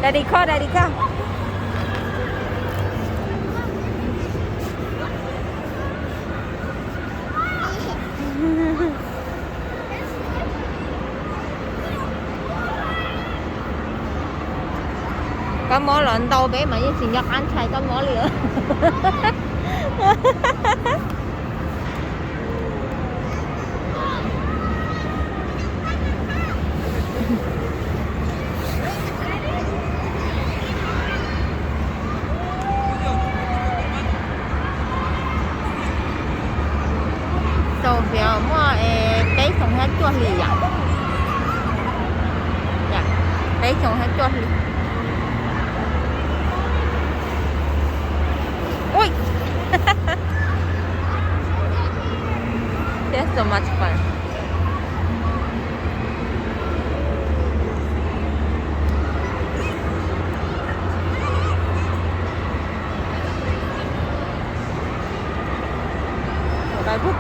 Daddy call, daddy call. Kab mob los ntau peb mas yeej tsis nco qab ntshai kab mob li. Tau, muaj peb xyoo thiab cuaj hlis yom. Peb xyoo thiab cuaj hlis. Ui, there's so much fun. Peb pug tod